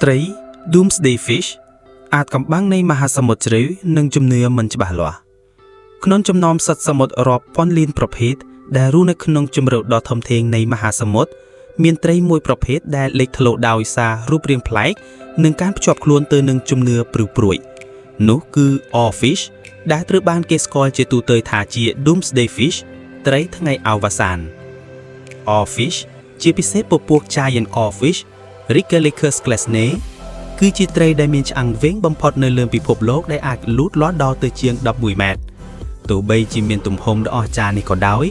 ត្រី Doomsday Fish អាថ៌កំបាំងនៃមហាសមុទ្រជ្រៅនិងជំនឿមិនច្បាស់លាស់ក្នុងចំណោមសត្វសមុទ្ររាប់ពាន់លានប្រភេទដែលរស់នៅក្នុងជម្រៅដ៏ធំធេងនៃមហាសមុទ្រមានត្រីមួយប្រភេទដែលលេចធ្លោដោយសាររូបរាងប្លែកនិងការភ្ជាប់ខ្លួនទៅនឹងជំនឿព្រឺព្រួចនោះគឺ Oarfish ដែលត្រូវបានគេស្គាល់ជាទូទៅថាជា Doomsday Fish ត្រីថ្ងៃអវសាន Oarfish ជាពិសេសពពួក Giant Oarfish Regalecus glesne គឺជាត្រីដែលមានឆ្អឹងវែងបំផុតនៅលើពិភពលោកដែលអាចលូតលាស់ដល់ទៅជាង11ម៉ែត្រទោះបីជាមានទំហំដ៏អស្ចារ្យនេះក៏ដោយ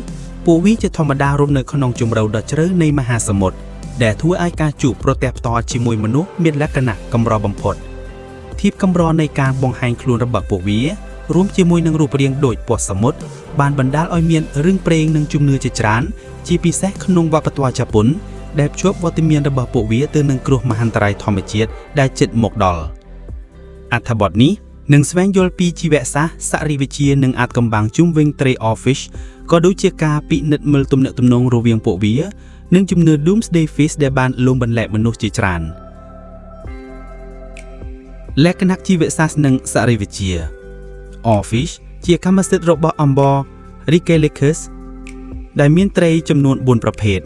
ពួកវាជាធម្មតារស់នៅក្នុងជម្រៅដ៏ជ្រៅនៃមហាសមុទ្រដែលធ្វើឲ្យការជួបប្រទះផ្ទាល់ជាមួយមនុស្សមានលក្ខណៈកម្របំផុតភាពកម្រនៃការបង្ហាញខ្លួនរបស់ពួកវារួមជាមួយនឹងរូបរាងដូចពស់សមុទ្របានបណ្ដាលឲ្យមានរឿងព្រេងនិងជំនឿជាច្រើនជាពិសេសក្នុងវប្បធម៌ជប៉ុន ដែលភ្ជាប់វត្តមានរបស់ពួកវាទៅនឹងគ្រោះមហន្តរាយធម្មជាតិដែលជិតមកដល់អត្ថបទនេះនឹងស្វែងយល់ពីជីវសាស្ត្រសរីរវិទ្យានិងអាថ៌កំបាំងជុំវិញត្រី Oarfish ក៏ដូចជាការពិនិត្យមើលទំនាក់ទំនងរវាងពួកវានិងជំនឿ Doomsday Fish ដែលបានលងបន្លែកមនុស្សជាច្រើនលក្ខណៈជីវសាស្ត្រនិងសរីរវិទ្យា Oarfish ជាកម្មសិទ្ធិរបស់អំបរ Regalecus ដែលមានត្រីចំនួន4ប្រភេទ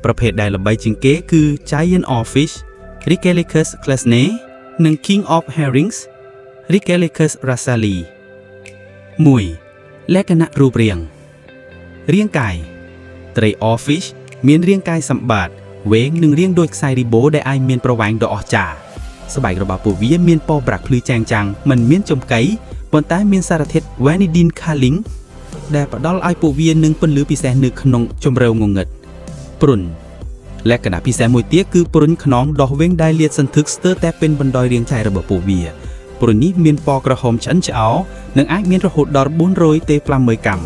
ប្រភេទដែលល្បីជាងគេគឺ Giant Oarfish Regalecus glesne និង King of Herrings Regalecus russelli 1. លក្ខណៈរូបរាងរាងកាយត្រី Oarfish មានរាងកាយសម្បត្តិវែងនិងរាងដូចខ្សែរីបូដែលអាចមានប្រវែងដ៏អស្ចារ្យស្បែករបស់ពួកវាមានពណ៌ប្រាក់ភ្លឺចែងចាំងមិនមានចំកីប៉ុន្តែមានសារធាតុ guanidine culling ដែលផ្ដល់ឲ្យពួកវានឹងពន្លឺពិសេសនៅក្នុងជម្រៅងងឹតព្រុនលក្ខណៈពិសេសមួយទៀតគឺព្រុនខ្នងដោះវែងដែលលាតសន្ធឹកស្ទើរតែពេញបណ្ដោយរាងកាយរបស់ពួកវាព្រុននេះមានពណ៌ក្រហមឆ្អិនឆ្អោនិងអាចមានរហូតដល់400ទៅ500កាំ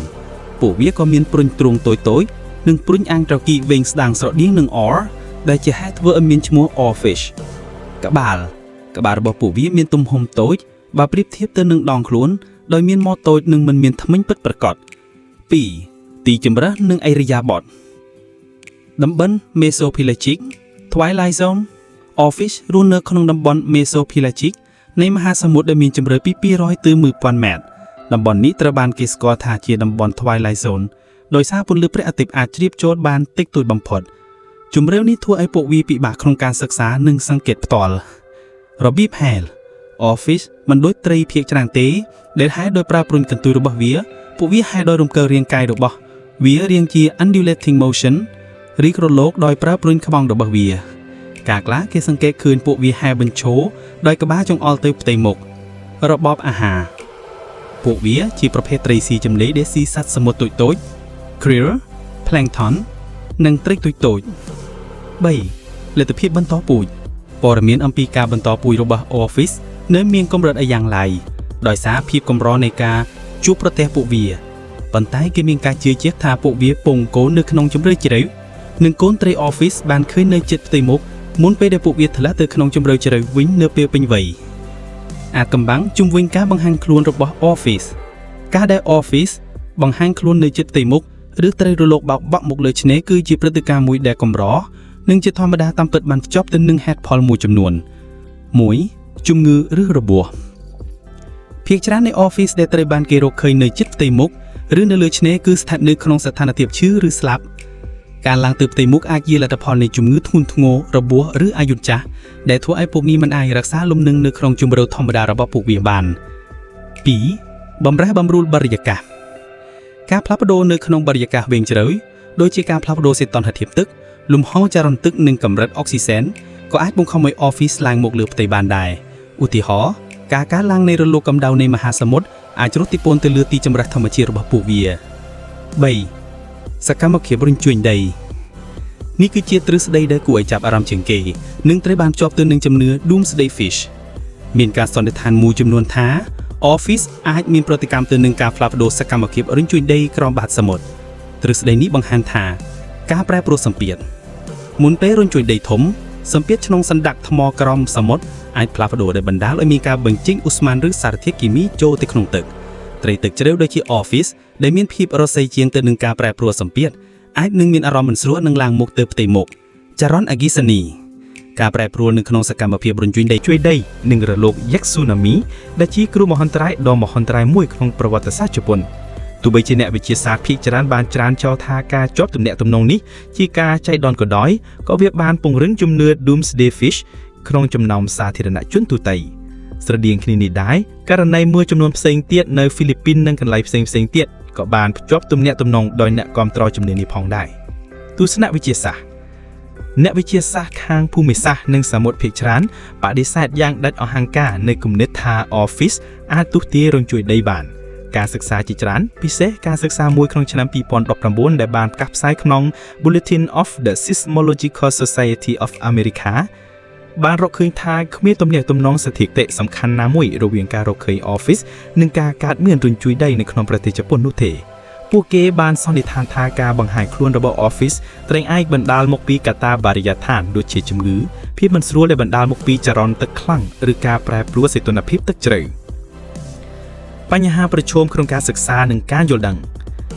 ពួកវាក៏មានព្រុនទ្រូងតូចៗនិងព្រុនអាងត្រគីវែងស្ដាងស្រដៀងនឹង oar ដែលជាហេតុធ្វើឲ្យមានឈ្មោះ oarfish ក្បាលក្បាលរបស់ពួកវាមានទំហំតូចបើប្រៀបធៀបទៅនឹងដងខ្លួនដោយមានមាត់តូចនិងមិនមានធ្មេញពិតប្រាកដ2ទីជម្រើសនិងឥរិយាបថតំបន់ Mesopelagic Twilight Zone Oarfish រស់នៅក្នុងតំបន់ Mesopelagic នៃមហាសមុទ្រដែលមានជម្រៅពី200ទៅ1000ម៉ែត្រតំបន់នេះត្រូវបានគេស្គាល់ថាជាតំបន់ Twilight Zone ដោយសារពន្លឺព្រះអាទិត្យអាចជ្រាបចូលបានតិចតួចបំផុតជម្រៅនេះធ្វើឲ្យពួកវាពិបាកក្នុងការសិក្សានិងសង្កេតផ្ទាល់របៀបហែល Oarfish មិនដូចត្រីភាគច្រើនទេដែលហែលដោយប្រើព្រុញកន្ទុយរបស់វាពួកវាហែលដោយរំកិលរាងកាយរបស់វារាងជា undulating motion រីករលកដោយប្រើព្រុញក្បង់របស់វា ការខ្លះគេសង្កេតឃើញពួកវាហែលបញ្ឈរដោយក្បាលចង្អុលទៅផ្ទៃមុខរបបអាហារពួកវាជាប្រភេទត្រីស៊ីចំណីដែលស៊ីសត្វសមុទ្រតូចៗ krill plankton និងត្រីតូចៗ3លទ្ធភាពបន្តពូជព័ត៌មានអំពីការបន្តពូជរបស់ Oarfish នៅមានកម្រិតយ៉ាងឡើយដោយសារភាពកម្រនៃការជួបប្រទះពួកវាប៉ុន្តែគេមានការជឿជាក់ថាពួកវាពងកូននៅក្នុងជម្រៅជ្រៅនិងកូនត្រី Oarfish បានឃើញនៅជិតផ្ទៃមុខមុនពេលដែលពួកវាធ្លាក់ទៅក្នុងជម្រៅជ្រៅវិញនៅពេលពេញវ័យអាថ៌កំបាំងជុំវិញការបង្ហាញខ្លួនរបស់ Oarfish ការដែល Oarfish បង្ហាញខ្លួននៅជិតផ្ទៃមុខឬត្រីរលកបោកបក់មកលើឆ្នេរគឺជាព្រឹត្តិការណ៍មួយដែលកម្រនិងជាធម្មតាតាមពិតបានភ្ជាប់ទៅនឹងហេតុផលមួយចំនួន1ជំងឺឬរបួសភាគច្រើននៃ Oarfish ដែលត្រូវបានគេរកឃើញនៅជិតផ្ទៃមុខឬនៅលើឆ្នេរគឺស្ថិតនៅក្នុងស្ថានភាពឈឺឬស្លាប់ការឡើងទៅផ្ទៃមុខអាចជាលទ្ធផលនៃជំងឺធ្ងន់ធ្ងររបួសឬអាយុចាស់ដែលធ្វើឲ្យពួកនេះមិនអាចរក្សាលំនឹងនៅក្នុងជម្រៅធម្មតារបស់ពួកវាបាន2បំរែបំរួលបរិយាកាសការផ្លាស់ប្ដូរនៅក្នុងបរិយាកាសវែងជ្រៅដូចជាការផ្លាស់ប្ដូរសីតុណ្ហភាពទឹកលំហូរចរន្តទឹកនិងកម្រិតអុកស៊ីសែនក៏អាចបង្ខំឲ្យ Oarfish ឡើងមកលើផ្ទៃបានដែរឧទាហរណ៍ការកើនឡើងនៃរលកកម្ដៅនៃមហាសមុទ្រអាចរះឥទ្ធិពលទៅលើទីជម្រះធម្មជាតិរបស់ពួកវា3សកម្មភាពរញ្ជួយដីនេះគឺជាទ្រឹស្ដីដែលគួរឲ្យចាប់អារម្មណ៍ជាងគេនិងត្រូវបានភ្ជាប់ទៅនឹងជំនឿ Doomsday Fish មានការសន្និដ្ឋានមួយចំនួនថា Oarfish អាចមានប្រតិកម្មទៅនឹងការផ្លាស់ប្ដូរសកម្មភាពរញ្ជួយដីក្រោមបាតសមុទ្រទ្រឹស្ដីនេះបង្ហាញថាការប្រែប្រួលសម្ពាធមុនពេលរញ្ជួយដីធំសម្ពាធក្នុងសណ្ដាកថ្មក្រោមសមុទ្រអាចផ្លាស់ប្ដូរដែលបណ្ដាលឲ្យមានការបញ្ចេញឧស្ម័នឬសារធាតុគីមីចូលទៅក្នុងទឹកត្រីទឹកជ្រៅដូចជា Oarfish ដែលមានភាពរស័យជាងទៅនឹងការប្រែប្រួលសម្ពាធអាចនឹងមានអារម្មណ៍មិនស្រួលនិងឡើងមុខទៅផ្ទៃមុខចរន្តអគ្គិសនី ការប្រែប្រួលនៅក្នុងសកម្មភាពរញ្ជួយដីជួយដីនិងរលកយក្សស៊ូណាមីដែលជាគ្រោះមហន្តរាយដ៏មហន្តរាយមួយក្នុងប្រវត្តិសាស្ត្រជប៉ុនទោះបីជាអ្នកវិទ្យាសាស្ត្រភាគច្រើនបានច្រានចោលថាការជាប់ទំនាក់ទំនងនេះជាការចៃដន្យក៏ដោយក៏វាបានពង្រឹងជំនឿ Doomsday Fish ក្នុងចំណោមសាធារណជនទូទៅស្រដៀងគ្នានេះដែរករណីមួយចំនួនផ្សេងទៀតនៅហ្វីលីពីននិងកន្លែងផ្សេងៗទៀតក៏បានភ្ជាប់ទំនាក់ទំនងដោយអ្នកគាំទ្រជំនឿនេះផងដែរទស្សនវិទ្យាសាស្ត្រអ្នកវិទ្យាសាស្ត្រខាងភូមិសាស្ត្រនិងសមុទ្រភាគច្រើនបដិសេធយ៉ាងដាច់អហង្ការនៅគំនិតថា Oarfish អាចទស្សន៍ទាយរញ្ជួយដីបានការសិក្សាជាច្រើនពិសេសការសិក្សាមួយក្នុងឆ្នាំ2019ដែលបានប្រកាសផ្សាយក្នុង Bulletin of the Seismological Society of America បានរកឃើញថាគ្មានទំនាក់ទំនងស្ថិតិសំខាន់ណាមួយរវាងការរកឃើញ Oarfish និងការកើតមានរញ្ជួយដីនៅក្នុងប្រទេសជប៉ុននោះទេពួកគេបានសន្និដ្ឋានថាការបង្ហាញខ្លួនរបស់ Oarfish ត្រូវអាចបណ្ដាលមកពីកត្តាបរិយាដ្ឋានដូចជាជំងឺភាពមិនស្រួលដែលបណ្ដាលមកពីចរន្តទឹកខ្លាំងឬការប្រែប្រួលសីតុណ្ហភាពទឹកជ្រៅបញ្ហាប្រឈមក្នុងការសិក្សានិងការយល់ដឹង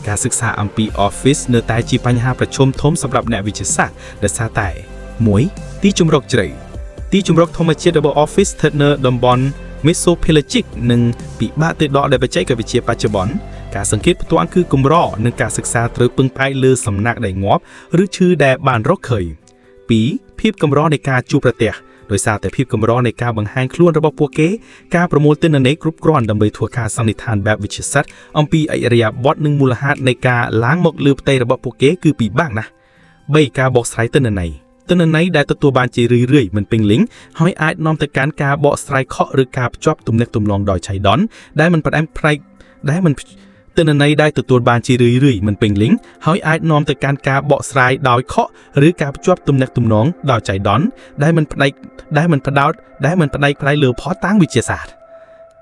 ការសិក្សាអំពី Oarfish នៅតែជាបញ្ហាប្រឈមធំសម្រាប់អ្នកវិទ្យាសាស្ត្រដោយសារតែ1ទីជម្រកជ្រៅទីជម្រកធម្មជាតិរបស់ Oarfish ស្ថិតនៅតំបន់ Mesopelagic និងពិបាកទៅដល់ដោយបច្ចេកវិទ្យាបច្ចុប្បន្នការសង្កេតផ្ទាល់គឺកម្រនិងការសិក្សាត្រូវពឹងផ្អែកលើសំណាក់ដែលងាប់ឬឈឺដែលបានរកឃើញ2ភាពកម្រនៃការជួបប្រទះដោយសារតែភាពកម្រនៃការបង្ហាញខ្លួនរបស់ពួកគេការប្រមូលទិន្នន័យគ្រប់គ្រាន់ដើម្បីធ្វើការសន្និដ្ឋានបែបវិទ្យាសាស្ត្រអំពីឥរិយាបថនិងមូលហេតុនៃការឡើងមកលើផ្ទៃរបស់ពួកគេគឺពិបាកណាស់3ការបកស្រាយទិន្នន័យទិន្នន័យដែលទទួលបានជារឿយៗមិនពេញលេញហើយអាចនាំទៅកាន់ការបកស្រាយខុសឬការភ្ជាប់ទំនាក់ទំនងដោយចៃដន្យដែលមិនផ្អែមផ្នែកដែលមិនទិន្នន័យដែលទទួលបានជារឿយៗមិនពេញលេញហើយអាចនាំទៅកាន់ការបកស្រាយដោយខុសឬការភ្ជាប់ទំនាក់ទំនងដោយចៃដន្យដែលមិនផ្នែកដែលមិនផ្ដោតដែលមិនផ្នែកផ្នែកលើភស្តុតាងវិទ្យាសាស្ត្រ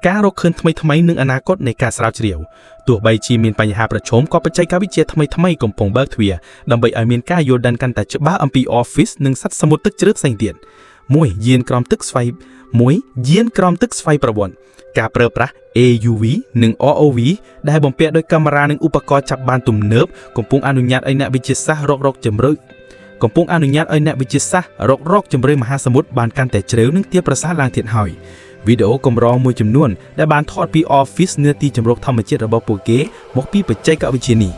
ការរកឃើញថ្មីៗនិងអនាគតនៃការស្រាវជ្រាវទោះបីជាមានបញ្ហាប្រឈមក៏បច្ចេកវិទ្យាថ្មីៗកំពុងបើកទ្វារដើម្បីឲ្យមានការយល់ដឹងកាន់តែច្បាស់អំពី Oarfish និងសត្វសមុទ្រទឹកជ្រៅផ្សេងទៀត1យានក្រោមទឹកស្វ័យ1យានក្រោមទឹកស្វ័យប្រវត្តិការប្រើប្រាស់ AUV និង ROV ដែលបំពាក់ដោយកាមេរ៉ានិងឧបករណ៍ចាប់បានទំនើបកំពុងអនុញ្ញាតឲ្យអ្នកវិទ្យាសាស្ត្ររករកជម្រៅកំពុងអនុញ្ញាតឲ្យអ្នកវិទ្យាសាស្ត្ររករកជម្រៅមហាសមុទ្របានកាន់តែជ្រៅនិងទាបប្រសើរឡើងទៀតហើយវីដេអូកម្រមួយចំនួនដែលបានថតពី Oarfish នៅទីជម្រកធម្មជាតិរបស់ពួកគេមកពីបច្ចេកវិទ្យានេះ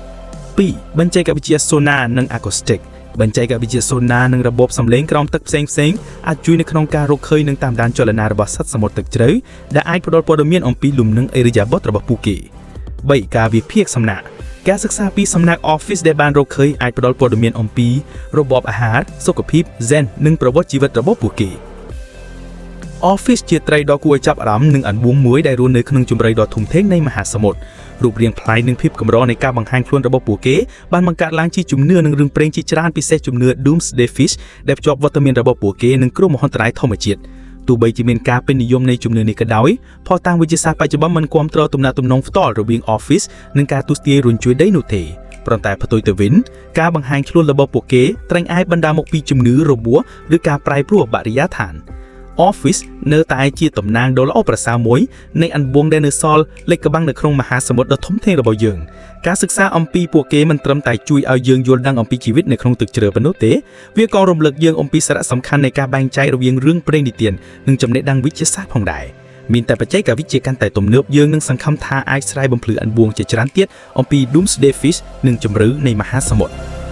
2បច្ចេកវិទ្យា Sonar និង Acoustic បច្ចេកវិទ្យា Sonar និងរបបសំឡេងក្រោមទឹកផ្សេងផ្សេងអាចជួយនៅក្នុងការរកឃើញនិងតាមដានចលនារបស់សត្វសមុទ្រទឹកជ្រៅដែលអាចផ្ដល់ព័ត៌មានអំពីលំនឹងឥរិយាបថរបស់ពួកគេ3ការវិភាគសំណាក់ការសិក្សាពីសំណាក់ Oarfish ដែលបានរកឃើញអាចផ្ដល់ព័ត៌មានអំពីរបបអាហារសុខភាព ហ្សែន និងប្រវត្តិជីវិតរបស់ពួកគេ Oarfish ជាត្រីដ៏គួរឲ្យចាប់អារម្មណ៍និងអន្បួងមួយដែលរស់នៅក្នុងជម្រៅដ៏ធំធេងនៃមហាសមុទ្ររូបរាងប្លែកនិងភាពកម្រនៃការបង្ហាញខ្លួនរបស់ពួកគេបានបង្កើតឡើងជាជំនឿនិងរឿងព្រេងជាច្រើនពិសេសជំនឿ Doomsday Fish ដែលភ្ជាប់វត្តមានរបស់ពួកគេនឹងគ្រោះមហន្តរាយធម្មជាតិទោះបីជាមានការពេញនិយមនៃជំនឿនេះក៏ដោយភស្តុតាងវិទ្យាសាស្ត្របច្ចុប្បន្នមិនគាំទ្រទំនាក់ទំនងផ្ទាល់រវាង Oarfish និងការទស្សន៍ទាយរញ្ជួយដីនោះទេប៉ុន្តែផ្ទុយទៅវិញការបង្ហាញខ្លួនរបស់ពួកគេត្រែងអាចបណ្ដាលមកពីជំងឺរបួសឬការប្រែប្រួលបរិយាដ្ឋាន Oarfish នៅតែជាតំណាងដ៏ល្អប្រសើរមួយនៃអន្បួងដែលនៅសល់លេចក្បាំងនៅក្នុងមហាសមុទ្រដ៏ធំធេងរបស់យើងការសិក្សាអំពីពួកគេមិនត្រឹមតែជួយឲ្យយើងយល់ដឹងអំពីជីវិតនៅក្នុងទឹកជ្រៅប៉ុណ្ណោះទេវាក៏រំលឹកយើងអំពីសារៈសំខាន់នៃការបែងចែករវាងរឿងព្រេងនិទាននិងចំណេះដឹងវិទ្យាសាស្ត្រផងដែរមានតែបច្ចេកវិទ្យាកាន់តែទំនើបយើងនឹងសង្ឃឹមថាអាចស្រាយបំភ្លឺអន្បួងជាច្រើនទៀតអំពី Doomsday Fish និងជម្រៅនៃមហាសមុទ្រ។